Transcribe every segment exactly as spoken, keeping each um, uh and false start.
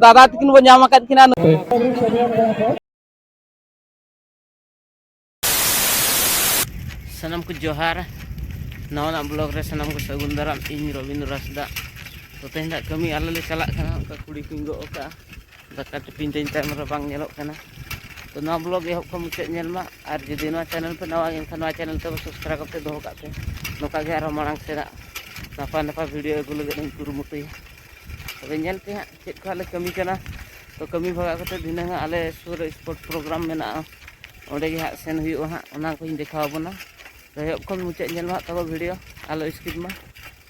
ᱫᱟᱫᱟ ᱛᱟᱹᱠᱤᱱ ᱵᱚᱱ ᱧᱟᱢ ᱟᱠᱟᱫ ᱠᱤᱱᱟ᱾ ᱥᱟᱱᱟᱢ ᱠᱚ ᱡᱚᱦᱟᱨ, ᱱᱟᱣᱟᱱᱟᱜ ᱵᱞᱚᱜ ᱨᱮ ᱥᱟᱱᱟᱢ ᱠᱚ ᱥᱟᱹᱜᱩᱱ ᱫᱟᱨᱟᱢ᱾ ᱤᱧ ᱨᱚᱵᱤᱱᱫᱨᱚ ᱦᱟᱸᱥᱫᱟ᱾ ᱛᱚ, ᱛᱮᱦᱮᱧ ᱫᱚ ᱠᱟᱹᱢᱤ ᱟᱞᱮ ᱞᱮ ᱪᱟᱞᱟᱜ ᱠᱟᱱᱟ, ᱚᱱᱠᱟ ᱠᱩᱲᱤ ᱠᱚᱧ ᱜᱚᱜ ᱟᱠᱟᱫᱼᱟ, ᱫᱟᱠᱟ ᱴᱤᱯᱤᱱ ᱛᱮᱧ ᱛᱟᱭᱚᱢ ᱨᱮ ᱵᱟᱝ ᱧᱮᱞᱚᱜ ᱠᱟᱱᱟ᱾ ᱛᱚ, ᱱᱚᱣᱟ ᱵᱞᱚᱜ ᱮᱦᱚᱵ ᱠᱷᱚᱱ ᱢᱩᱪᱟᱹᱫ ᱧᱮᱞ ᱢᱟ, ᱟᱨ ᱡᱩᱫᱤ ᱱᱚᱣᱟ ᱪᱮᱱᱮᱞ ᱯᱮ ᱱᱟᱣᱟ ᱜᱮ, ᱮᱱᱠᱷᱟᱱ ᱱᱚᱣᱟ ᱪᱮᱱᱮᱞ ᱛᱟᱵᱚ ᱥᱟᱵᱥᱠᱨᱟᱭᱤᱵ ᱠᱟᱛᱮ ᱫᱚᱦᱚ ᱠᱟᱜ ᱯᱮ᱾ ᱱᱚᱝᱠᱟ ᱜᱮ ᱟᱨᱦᱚᱸ ᱢᱟᱲᱟᱝ ᱥᱮᱫᱟᱜ ᱱᱟᱯᱟᱭ ᱱᱟᱯᱟᱭ ᱵᱷᱤᱰᱤᱭᱳ ᱟᱹᱜᱩ ᱞᱟᱹᱜᱤᱫ ᱤᱧ ᱠᱩᱨᱩᱢᱩᱴᱩᱭᱟ᱾ ᱛᱚᱵᱮ ᱧᱮᱞ ᱯᱮ ᱦᱟᱸᱜ ᱪᱮᱫ ᱠᱚ ᱦᱟᱸᱜ ᱞᱮ ᱠᱟᱹᱢᱤ ᱠᱟᱱᱟ᱾ ᱛᱚ, ᱠᱟᱹᱢᱤ ᱵᱷᱟᱜᱟᱣ ᱠᱟᱛᱮ ᱫᱷᱤᱱᱟᱹᱝ ᱦᱟᱸᱜ ᱟᱞᱮ ᱥᱩᱨ ᱨᱮ ᱥᱯᱳᱨᱴ ᱯᱨᱳᱜᱨᱟᱢ ᱢᱮᱱᱟᱜᱼᱟ, ᱚᱸᱰᱮ ᱜᱮ ᱦᱟᱸᱜ ᱥᱮᱱ ᱦᱩᱭᱩᱜᱼᱟ ᱦᱟᱸᱜ, ᱚᱱᱟ ᱠᱚᱧ ᱫᱮᱠᱷᱟᱣ ᱟᱵᱚᱱᱟ᱾ ᱛᱚ, ᱮᱦᱚᱵ ᱠᱷᱚᱱ ᱢᱩᱪᱟᱹᱫ ᱧᱮᱞ ᱢᱟ ᱦᱟᱸᱜ ᱛᱟᱵᱚ ᱵᱷᱤᱰᱤᱭᱳ, ᱟᱞᱚ ᱥᱠᱤᱯ ᱢᱟ᱾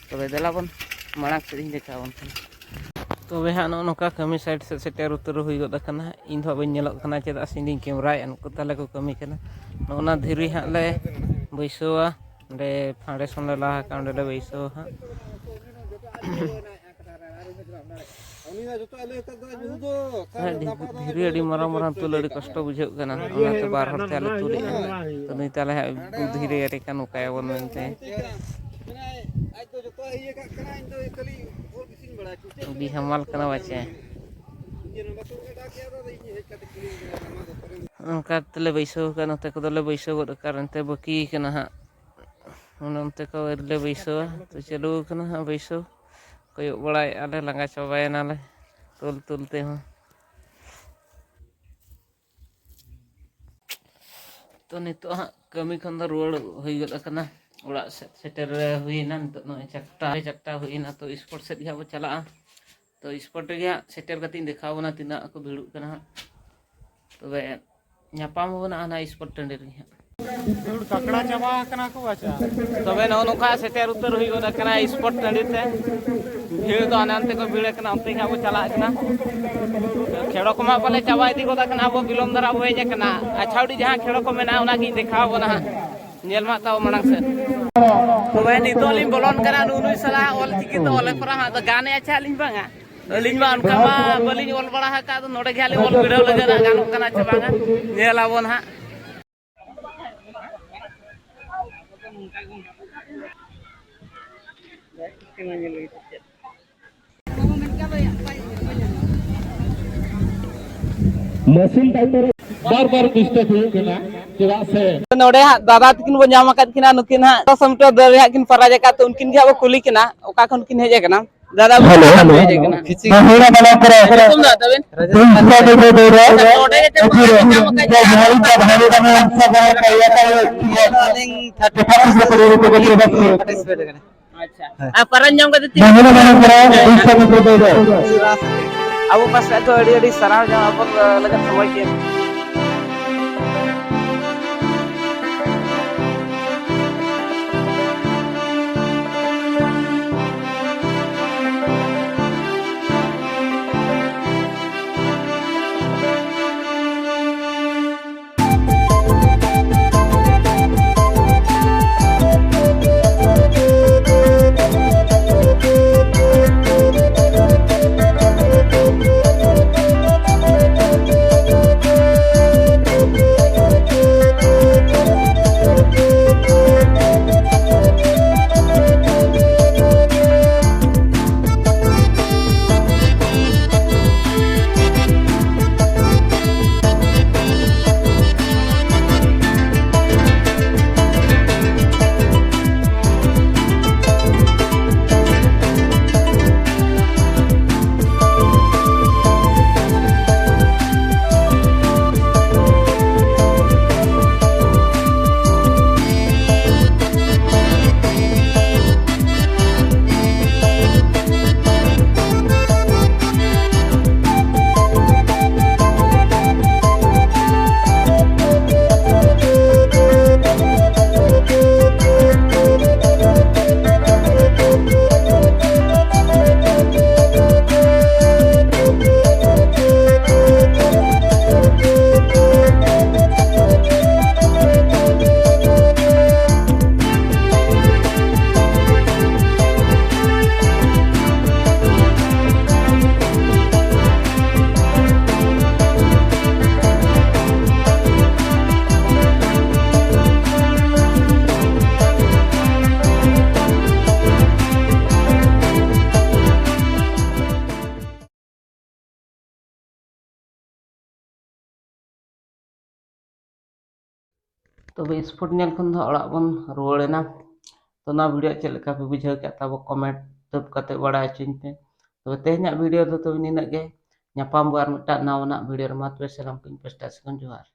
ᱛᱚᱵᱮ ᱫᱮᱞᱟ ᱵᱚᱱ ᱢᱟᱲᱟᱝ ᱥᱮᱫ ᱤᱧ ᱫᱮᱠᱷᱟᱣ ᱟᱵᱚᱱ ᱠᱟᱱᱟ᱾ ᱛᱚᱵᱮ ᱦᱟᱸᱜ ᱱᱚᱜᱼᱚ ᱱᱚᱝᱠᱟ ᱠᱟᱹᱢᱤ ᱥᱟᱭᱤᱰ ᱥᱮᱫ ᱥᱮᱴᱮᱨ ᱩᱛᱟᱹᱨ ᱦᱩᱭ ᱜᱚᱫ ᱟᱠᱟᱱᱟ᱾ ᱤᱧ ᱫᱚ ᱦᱟᱸᱜ ᱵᱟᱹᱧ ᱧᱮᱞᱚᱜ ᱠᱟᱱᱟ, ᱪᱮᱫᱟᱜ ᱥᱮ ᱤᱧ ᱫᱚᱧ ᱠᱮᱢᱨᱟᱭᱮᱫᱼᱟ, ᱱᱩᱠᱩ ᱛᱟᱞᱮ ᱠᱚ ᱠᱟᱹᱢᱤ ᱠᱟᱱᱟ᱾ ᱱᱚᱜᱼᱚ ᱱᱟ ᱫᱷᱤᱨᱤ ᱦᱟᱸᱜ ᱞᱮ ᱵᱟᱹᱭᱥᱟᱹᱣᱟ, ᱚᱸᱰᱮ ᱯᱷᱟᱣᱩᱱᱰᱮᱥᱚᱱ ᱞᱮ ᱞᱟᱦᱟ ᱠᱟᱜᱼᱟ, ᱚᱸᱰᱮ ᱞᱮ ᱵᱟᱹᱭᱥᱟᱹᱣᱟ ᱦᱟᱸᱜ᱾ ᱦᱮᱸ, ᱫᱷᱤᱨᱤ ᱟᱹᱰᱤ ᱢᱟᱨᱟᱝ ᱢᱟᱨᱟᱝ ᱛᱩᱞ ᱟᱹᱰᱤ ᱠᱚᱥᱴᱚ ᱵᱩᱡᱷᱟᱹᱜ ᱠᱟᱱᱟ, ᱚᱱᱟᱛᱮ ᱵᱟᱨ ᱦᱚᱲ ᱛᱮ ᱟᱞᱮ ᱛᱩᱞᱮᱜᱼᱟ᱾ ᱛᱚ, ᱱᱩᱭ ᱛᱟᱞᱮ ᱦᱟᱸᱜ ᱫᱷᱤᱨᱤ ᱟᱹᱰᱤ ᱠᱟᱱ ᱱᱚᱝᱠᱟᱭᱟᱵᱚᱱ ᱢᱮᱱᱛᱮ᱾ ᱟᱹᱰᱤ ᱦᱟᱢᱟᱞ ᱠᱟᱱᱟ ᱵᱟᱪᱮ᱾ ᱚᱱᱠᱟ ᱛᱮᱞᱮ ᱵᱟᱹᱭᱥᱟᱹᱣ ᱠᱟᱜᱼᱟ, ᱱᱚᱛᱮ ᱠᱚᱫᱚᱞᱮ ᱵᱟᱹᱭᱥᱟᱹᱣ ᱜᱚᱫ ᱠᱟᱜᱼᱟ, ᱱᱚᱛᱮ ᱵᱟᱹᱠᱤ ᱠᱟᱱᱟ ᱦᱟᱸᱜ᱾ ᱚᱱᱮ ᱚᱱᱛᱮ ᱠᱚ ᱟᱹᱣᱨᱤ ᱞᱮ ᱵᱟᱹᱭᱥᱟᱹᱣᱟ, ᱛᱚ ᱪᱟᱹᱞᱩ ᱠᱟᱱᱟ ᱦᱟᱸᱜ ᱵᱟᱹᱭᱥᱟᱹᱣ᱾ ᱠᱚᱭᱚᱜ ᱵᱟᱲᱟᱭᱮᱫᱼᱟ ᱞᱮ, ᱞᱟᱸᱜᱟ ᱪᱟᱵᱟᱭᱮᱱᱟᱞᱮ ᱛᱩᱞ ᱛᱩᱞ ᱛᱮᱦᱚᱸ᱾ ᱛᱚ, ᱱᱤᱛᱚᱜ ᱦᱟᱸᱜ ᱠᱟᱹᱢᱤ ᱠᱷᱚᱱ ᱫᱚ ᱨᱩᱣᱟᱹᱲ ᱦᱩᱭ ᱜᱚᱫ ᱟᱠᱟᱱᱟ, ᱚᱲᱟᱜ ᱥᱮᱫ ᱥᱮᱴᱮᱨ ᱦᱩᱭᱮᱱᱟ᱾ ᱱᱤᱛᱚᱜ ᱱᱚᱜᱼᱚᱭ ᱪᱟᱨᱴᱟ, ᱪᱟᱨᱴᱟ ᱦᱩᱭᱮᱱᱟ, ᱛᱚ ᱥᱯᱳᱨᱴ ᱥᱮᱫ ᱜᱮ ᱦᱟᱸᱜ ᱵᱚ ᱪᱟᱞᱟᱜᱼᱟ᱾ ᱛᱚ, ᱥᱯᱳᱨᱴ ᱨᱮᱜᱮ ᱦᱟᱸᱜ ᱥᱮᱴᱮᱨ ᱠᱟᱛᱮ ᱤᱧ ᱫᱮᱠᱷᱟᱣ ᱟᱵᱚᱱᱟ ᱛᱤᱱᱟᱹᱜ ᱠᱚ ᱵᱷᱤᱲᱚᱜ ᱠᱟᱱᱟ ᱦᱟᱸᱜ᱾ ᱛᱚᱵᱮ ᱧᱟᱯᱟᱢ ᱟᱵᱚᱱ ᱦᱟᱸᱜ ᱚᱱᱟ ᱥᱯᱳᱨᱴ ᱴᱟᱺᱰᱤ ᱨᱮᱜᱮ ᱦᱟᱸᱜ᱾ ᱠᱟᱠᱲᱟ ᱪᱟᱵᱟ ᱟᱠᱟᱱᱟ ᱠᱚ, ᱟᱪᱪᱷᱟ᱾ ᱛᱚᱵᱮ ᱱᱚᱜᱼᱚ ᱱᱚᱝᱠᱟ ᱥᱮᱴᱮᱨ ᱩᱛᱟᱹᱨ ᱦᱩᱭ ᱜᱚᱫ ᱟᱠᱟᱱᱟ ᱥᱯᱳᱨᱴ ᱴᱟᱺᱰᱤ ᱛᱮ᱾ ᱵᱷᱤᱲ ᱫᱚ ᱦᱟᱱᱮ ᱦᱟᱱᱛᱮ ᱠᱚ ᱵᱷᱤᱲ ᱟᱠᱟᱱᱟ, ᱚᱱᱛᱮ ᱜᱮ ᱦᱟᱸᱜ ᱵᱚ ᱪᱟᱞᱟᱜ ᱠᱟᱱᱟ᱾ ᱠᱷᱮᱲᱚ ᱠᱚᱢᱟ ᱯᱟᱞᱮ ᱪᱟᱵᱟ ᱤᱫᱤ ᱜᱚᱫ ᱟᱠᱟᱱᱟ, ᱟᱵᱚ ᱵᱤᱞᱚᱢ ᱫᱷᱟᱨᱟ ᱵᱚ ᱦᱮᱡ ᱟᱠᱟᱱᱟ᱾ ᱟᱪᱪᱷᱟ, ᱟᱹᱰᱤ ᱡᱟᱦᱟᱸ ᱠᱷᱮᱲᱚ ᱠᱚ ᱢᱮᱱᱟᱜᱼᱟ, ᱚᱱᱟ ᱜᱤᱧ ᱫᱮᱠᱷᱟᱣ ᱟᱵᱚᱱᱟ ᱦᱟᱸᱜ᱾ ᱧᱮᱞ ᱢᱟ ᱛᱟᱵᱚ ᱢᱟᱲᱟᱝ ᱥᱮᱫ᱾ ᱛᱚᱵᱮ ᱱᱤᱛᱚᱜ ᱞᱤᱧ ᱵᱚᱞᱚᱱ ᱠᱟᱱᱟ, ᱱᱩᱜᱼᱩ ᱱᱩᱭ ᱥᱟᱞᱟ ᱚᱞ ᱪᱤᱠᱤ ᱛᱮ ᱚᱞᱮ ᱠᱚᱨᱟᱣ ᱦᱟᱸᱜ, ᱟᱫᱚ ᱜᱟᱱᱮᱫᱼᱟ ᱪᱮ ᱟᱹᱞᱤᱧ ᱵᱟᱝᱟ? ᱟᱹᱞᱤᱧ ᱢᱟ ᱚᱱᱠᱟ ᱢᱟ ᱵᱟᱹᱞᱤᱧ ᱚᱞ ᱵᱟᱲᱟ ᱟᱠᱟᱫ, ᱟᱫᱚ ᱱᱚᱰᱮ ᱜᱮ ᱦᱟᱸᱜ ᱞᱤᱧ ᱚᱞ ᱵᱤᱰᱟᱹᱣ ᱞᱮᱜᱮ, ᱜᱟᱱᱚᱜ ᱠᱟᱱᱟ ᱪᱮ ᱵᱟᱝᱟ, ᱧᱮᱞ ᱟᱵᱚᱱ ᱦᱟᱸᱜ᱾ ᱢᱟᱹᱥᱤᱱ ᱛᱟᱭᱚᱢ ᱨᱮ ᱵᱟᱨ ᱵᱟᱨ ᱰᱤᱥᱴᱟᱨᱵ ᱦᱩᱭᱩᱜ ᱠᱟᱱᱟ, ᱪᱮᱫᱟᱜ ᱥᱮ ᱱᱚᱰᱮ ᱦᱟᱸᱜ ᱫᱟᱫᱟ ᱛᱟᱹᱠᱤᱱ ᱵᱚ ᱧᱟᱢ ᱟᱠᱟᱫ ᱠᱤᱱᱟ, ᱱᱩᱠᱤᱱ ᱦᱟᱸᱜ ᱥᱟᱢᱴᱟᱣ ᱫᱟᱲᱮ ᱦᱟᱸᱜ ᱠᱤᱱ ᱯᱟᱨᱟᱡᱽ ᱟᱠᱟᱫ, ᱛᱚ ᱩᱱᱠᱤᱱ ᱜᱮ ᱦᱟᱸᱜ ᱵᱚ ᱠᱩᱞᱤ ᱠᱤᱱᱟ ᱚᱠᱟ ᱠᱷᱚᱱ ᱠᱤᱱ ᱦᱮᱡ ᱟᱠᱟᱱᱟ᱾ ᱫᱟᱫᱟ ᱵᱚ ᱦᱮᱞᱳ, ᱦᱮᱞᱳ᱾ ᱦᱮᱡ ᱟᱠᱟᱱᱟ᱾ ᱢᱚᱦᱤᱞᱟ ᱵᱟᱞᱟ ᱠᱚᱨᱮ ᱧᱩᱛᱩᱢ ᱫᱚ ᱛᱟᱵᱮᱱ? ᱫᱩᱥᱨᱟ ᱵᱤᱫᱽᱫᱟᱹ ᱫᱚ ᱱᱚᱰᱮ ᱜᱮ ᱪᱮᱫ ᱠᱚ ᱧᱟᱢ ᱟᱠᱟᱫ ᱵᱤᱱᱟ? ᱟᱹᱞᱤᱧ ᱴᱚᱴᱷᱟ ᱠᱷᱚᱱ ᱯᱟᱨᱴᱤᱥᱤᱯᱮᱴ ᱟᱠᱟᱱᱟ᱾ ᱟᱪᱪᱷᱟ᱾ ᱦᱮᱸ᱾ ᱟᱨ ᱯᱟᱨᱟᱡᱽ ᱧᱟᱢ ᱠᱟᱛᱮ ᱛᱤᱱ ᱢᱚᱦᱤᱞᱟ ᱵᱟᱞᱟ ᱠᱚᱨᱮ ᱫᱩᱥᱨᱟ ᱵᱤᱫᱽᱫᱟᱹ ᱫᱚ ᱟᱵᱚ ᱯᱟᱥᱴᱟ ᱠᱷᱚᱱ ᱟᱹᱰᱤ ᱟᱹᱰᱤ ᱥᱟᱨᱦᱟᱣ ᱡᱟᱱᱟᱣ ᱟᱵᱚ ᱞᱟᱹᱜᱤᱫ ᱥᱚᱢᱚᱭ ᱠᱮ ᱛᱚᱵᱮ ᱥᱯᱳᱨᱴ ᱧᱮᱞ ᱠᱷᱚᱱ ᱫᱚ ᱚᱲᱟᱜ ᱵᱚᱱ ᱨᱩᱣᱟᱹᱲ ᱮᱱᱟ᱾ ᱛᱚ ᱱᱚᱣᱟ ᱵᱷᱤᱰᱤᱭᱳ ᱪᱮᱫ ᱞᱮᱠᱟ ᱯᱮ ᱵᱩᱡᱷᱟᱹᱣ ᱠᱮᱫ ᱛᱟᱵᱚ, ᱠᱚᱢᱮᱱᱴ ᱛᱟᱹᱵ ᱠᱟᱛᱮ ᱵᱟᱲᱟᱭ ᱦᱚᱪᱚᱧ ᱯᱮ᱾ ᱛᱚᱵᱮ ᱛᱮᱦᱮᱧᱟᱜ ᱵᱷᱤᱰᱤᱭᱳ ᱫᱚ ᱛᱚᱵᱮ ᱱᱤᱱᱟᱹᱜ ᱜᱮ᱾ ᱧᱟᱯᱟᱢ ᱵᱚ ᱟᱨ ᱢᱤᱫᱴᱟᱝ ᱱᱟᱣᱟᱱᱟᱜ ᱵᱷᱤᱰᱤᱭᱳ ᱨᱮ᱾ ᱢᱟ ᱛᱚᱵᱮ ᱥᱟᱱᱟᱢ ᱠᱚᱧ ᱯᱟᱥᱴᱟ ᱥᱮᱫ ᱠᱷᱚᱱ ᱡᱚᱦᱟᱨ᱾